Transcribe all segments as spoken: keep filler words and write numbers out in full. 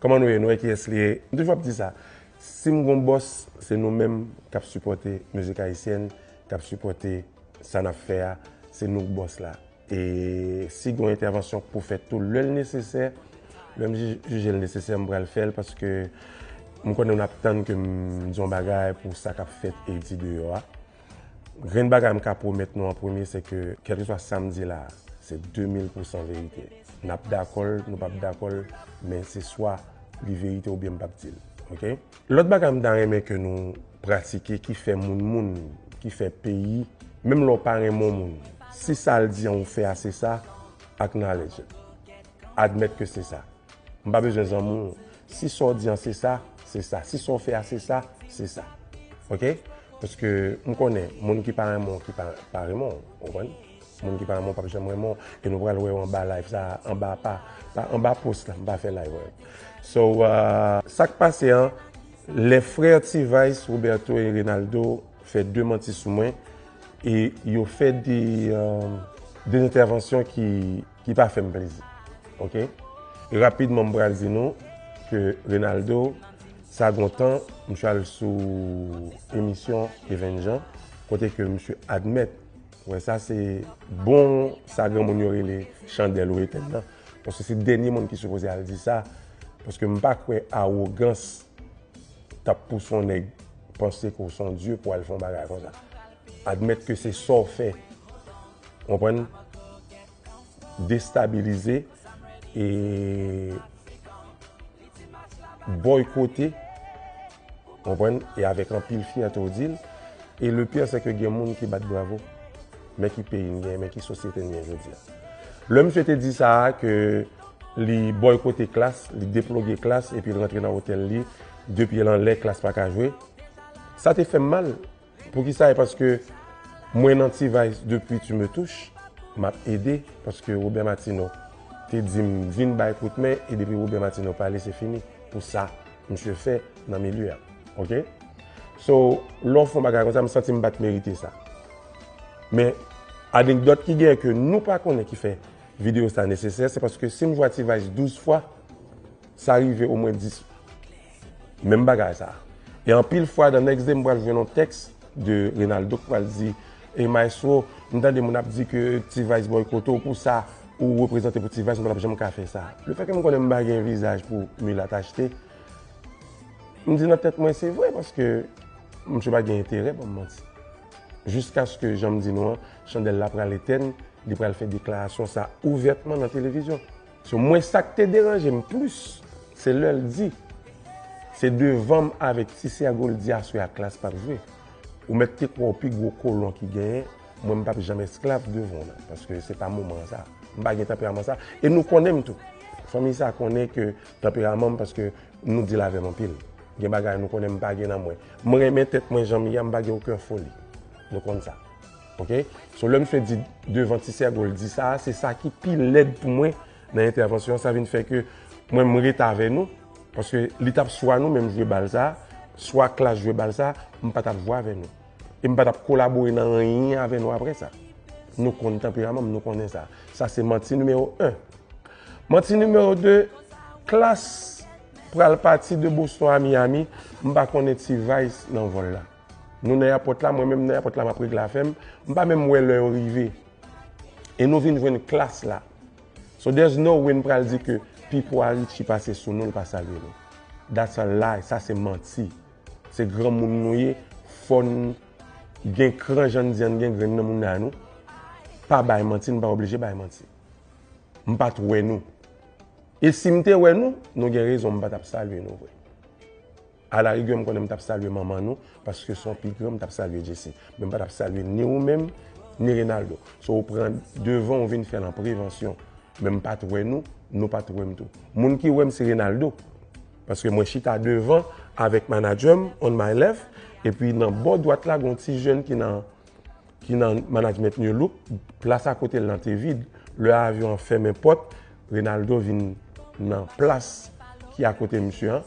Kòman nou ye? Nou wè kiyès li ye? M toujou ap di sa. Si m gon bòs, se nou menm k ap sipòte mizik ayisyèn, k ap sipòte sa n ap fè a. Se nou k bòs la. E si gon entèvansyon k pou fèt tou, lè l nesesè, lè m ji- jije l nesesè, m pral fè l paske m konnen n ap tann ke m di yon bagay pou sa k ap fèt e di deyò a. Grenn bagay m ka pwomèt nou an premye, se ke kèlkeswa sa m di la, se de mil pousan verite. N ap dakò l, nou p ap dakò l, men se swa li verite oubyen m p ap di l. Oke? Lòt bagay m ta renmen ke nou pratike ki fè moun moun, ki fè peyi, menm lè w pa renmen yon moun, si sa l di an ou fè a se sa, acknowledge it. Admèt ke se sa. M pa bezwen zanmi w. Si sa w di an se sa, se sa. Si sa w fè a se sa, se sa. Oke? Paske m konnen, moun ki pa renmen w, ki pa, pa renmen w, ou konprann? Moun ki pa renmen w p ap janm renmen w. E nou pral wè yo anba live sa, anba pa, pa anba post la, m pa fè live, wè. So, uh, sa k pase an, lè frè T-Vice, Roberto e Reynaldo fè de manti sou mwen, e yo fè de, uh, de entèvansyon ki, ki pa fè m plezi. Oke? E rapidman, m pral di nou ke Reynaldo, sa gon tan, m sou al sou emisyon Even Jean, kote ke misye admèt, wè, sa se bon, sa granmoun yo rele chandèl ou etèn nan. Paske se dènye moun ki sipoze al di sa, paske m pa kwè awogans t ap pouse yon nèg panse ke w se yon dye pou al fè yon bagay konsa. Admèt ke se sa w fè. Konprann? Destabilize e bòykote. Konprann? E avèk anpil fyète w di l. E le pire, se ke gen moun ki bat bravo. Men ki peyi n gen, men ki sosyete n gen jodi a. Lè misye te di sa a, ke li bòykote Klass, li deploge Klass, epi l rantre nan otèl li, de pye l anlè, Klass pa ka jwe. Sa te fè m mal. Poukisa? E paske mwen nan T-Vice depi Tu me touches, m ap ede, paske Robert Martineau te di m vin bay kout men, e depi Robert Martineau pale, se fini. Pou sa misye fè nan milye a. Oke? So, lè w fè yon bagay konsa, m santi m pa t merite sa. Men, anekdòt ki genyen ke nou pa konnen ki fè videyo sa nesesè, se paske si m jwe a T-Vice douz fwa, sa rive omwen dis. Menm bagay sa. E anpil fwa, the next day, m pral jwenn yon tèks de Reynaldo k pral di, "Ey, maestro, m tande moun ap di ke T-Vice bòykote w pou sa, ou reprezante pou T-Vice, m pa t ap janm ka fè sa." Lefètke m konnen m pa gen vizaj pou milat achte, m di nan tèt mwen, se vre, paske misye pa gen enterè ban m manti. Jiskaske, jan m di nou an, chandèl la pral etèn, li pral fè deklarasyon sa ouvètman nan televizyon. So, mwen, sa k te deranje m plis, se lè l di, se devan m avèk Ti Sègo l di aswè a Klass p ap jwe. Ou mèt te kwè w pi gwo kolon ki genyen, mwen, m p ap janm esklav devan w nan, paske se pa moman sa. M pa gen tanperaman sa. E nou konnen m tou. Fanmi sa konnen ke tanperaman m, paske nou di l avè m anpil. Gen bagay nou konnen m pa gen nan mwen. M renmen tèt mwen jan m ye a, m pa gen okenn foli. Nou konn sa. Oke? So, lè misye di devan Ti Sègo l di sa, se sa ki pi lèd pou mwen nan entèvansyon an. Sa vin fè ke mwen, m ret avè nou. Paske li t ap swa nou menm jwe bal sa, swa Klass jwe bal sa, m pa t ap jwe avè nou. E m pa t ap kolabore nan anyen avè nou apre sa. Nou konn tanperaman m, nou konnen sa. Sa se manti nimewo en. Manti nimewo de, Klass pral pati de Boston a Miami, m pa konnen T-Vice nan vòl la. Nou nan èpòt la, mwen menm nan èpòt la, m ap regle afè m, m pa menm wè lè yo rive. E nou vin jwenn Klass la. So there's no way n pral di ke Pipo a Richie pase sou nou, l pa salye nou. That's a lie, sa se manti. Se granmoun nou ye, fò n gen kran jan n di an gen grenn nan moun nan nou. Pa bay manti, n pa oblije bay manti. M pa t wè nou. E si m te wè nou, nou gen rezon, m pa t ap salye nou vre. Alarigè, m konnen m t ap salye manman nou, paske se yon pi gran, m t ap salye Jesse. Men m pa t ap salye ni ou menm, ni Reynaldo. So, ou pran devan, ou vin fè l an prevansyon. Men m pa t wè nou, nou pa t wè m tou. Moun ki wè m, se Reynaldo. Paske mwen chita devan avèk manadjè m, on my left, epi nan bò dwat la, gen yon ti jèn ki nan ki nan management New Look, plas akote l lan te vid. Lè avyon an fèmen pòt, Reynaldo vin nan plas ki akote misye an.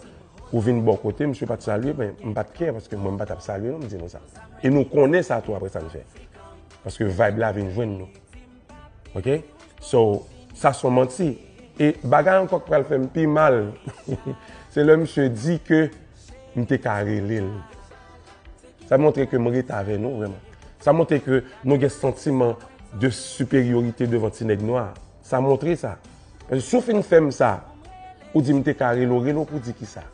Ou vin bò kote, misye pa t salye, men m pa t kè, paske mwen m pa t ap salye non, m di nou sa. E nou konnen sa tou apre sa n fè. Paske vibe la vin jwenn nou. Oke? So, sa se yon manti. E bagay ankò k pral fè m pi mal, se lè misye di ke m te ka rele l. Sa montre ke m ret avè nou vrèman. Sa montre ke nou gen santiman de siperyorite devan ti nèg nwa. Sa montre sa. Paske si w fin fè m sa, ou di m te ka rele w, rele w pou di kisa?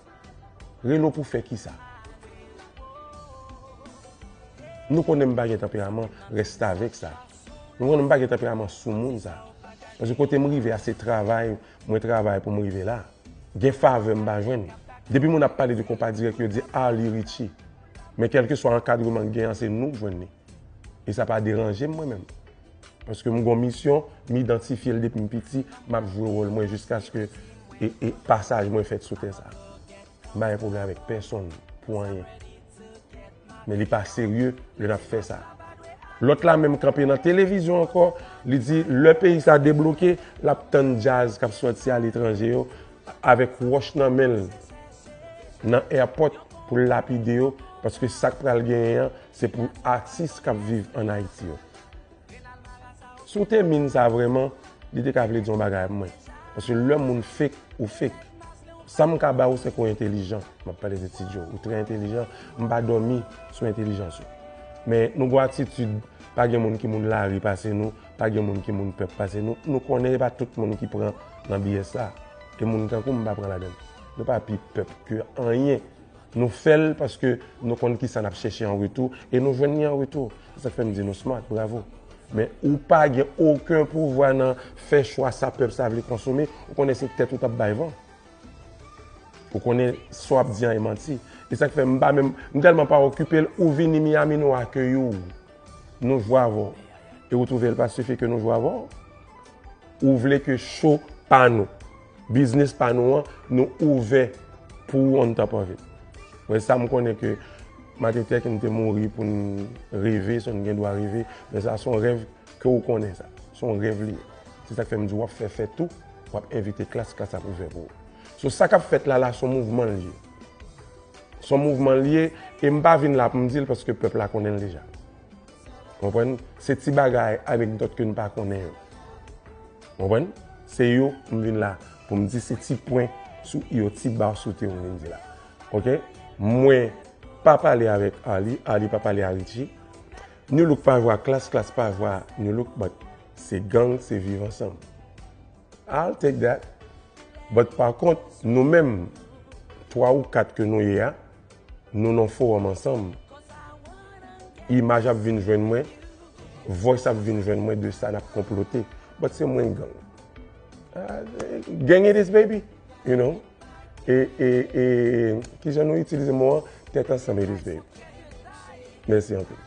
Rele w pou fè kisa? Nou konnen m pa gen tanperaman restavèk sa. Nou konnen m pa gen tanperaman soumoun sa. Paske kote m rive a, se travay, mwen travay pou m rive la. Gen favè m pa jwenn. Depi moun ap pale de Konpa Dirèk, yo di Arly Richie. Men kèlkeswa ankadreman k gen an, se nou k jwenn li. E sa pa deranje m mwen menm. Paske m gon misyon, m idantifye l depi m piti, m ap jwe wòl mwen jiskaske e, e pasaj mwen fèt sou tè sa. M pa gen pwoblèm avèk pèsonn pou anyen. Men li pa serye lè n ap fè sa. Lòt la menm kanpe nan televizyon ankò, li di lè peyi sa debloke, l ap tann djaz k ap sòti aletranje yo avèk wòch nan men l nan airport pou l lapide yo, paske sa k pral genyen an, se pou atis k ap viv ann Ayiti yo. Si w te min sa vrèman, li te ka vle di yon bagay pou mwen. Paske lè moun fake, ou fake. Sa m ka ba ou, se ke w entelijan. M ap pale de Ti Djo. Ou trè entelijan. M pa dòmi sou entelijans ou. Men nou gon atitid, pa gen moun ki moun lari pase nou, pa gen moun ki moun pèp pase nou. Nou konnen e pa tout moun ki pran nan B S sa. E moun tankou m pa pran ladan l. Nou pa pi pèp ke anyen. Nou fè l paske nou konn kisa n ap chèche an retou e nou jwenn li an retou. Se sa k fè m di nou smart, bravo. Men ou pa gen okenn pouvwa nan fè chwa sa pèp sa vle konsome, ou konnen se tèt ou t ap bay van. Ou konnen sa w ap di an e manti. E sa k fè m pa menm, m tèlman pa okipe l, ou vini Miami, nou akeyi w. Nou jwe avè w. E ou twouve l pa sifi ke nou jwe avè w? Ou vle ke show pa nou, biznis pa nou an, nou ouvè pou ou on top of it. Mwen sa m konnen ke Martin Luther King te mouri pou n reve, so n gen dwa reve, men sa se yon rèv ke ou konnen sa. Se yon rèv li ye. Se sa k fè m di w ap fè fèt ou, w ap envite klas, klas ap ouvè pou ou. So sa k ap fèt la la, se yon mouvman l ye. Se yon mouvman l ye, e m pa vin la pou m di l paske pèp la konnen l deja. Konprann? Se ti bagay, anekdòt ke n pa konnen yo. Konprann? Se yo m vin la pou m di, se ti pwen sou i yo, ti ba sou te yo m vin di la. Oke? Mwen pa pale avèk Arly, Arly pa pale a Richie. Nu Look pa jwe a Klass, Klass pa jwe a Nu Look, but se gang, se viv ansanm. I'll take that. But pa kont, nou menm, twa ou kat ke nou ye a, nou nan fowòm ansanm. Imaj ap vin jwenn mwen, voice ap vin jwenn mwen de sa n ap konplote. But se mwen gang. Ah, gang it is, baby. You know? E, e, e, kijan nou itilize mo an? Tèt ansanm it is, baby. Mèsi anpil.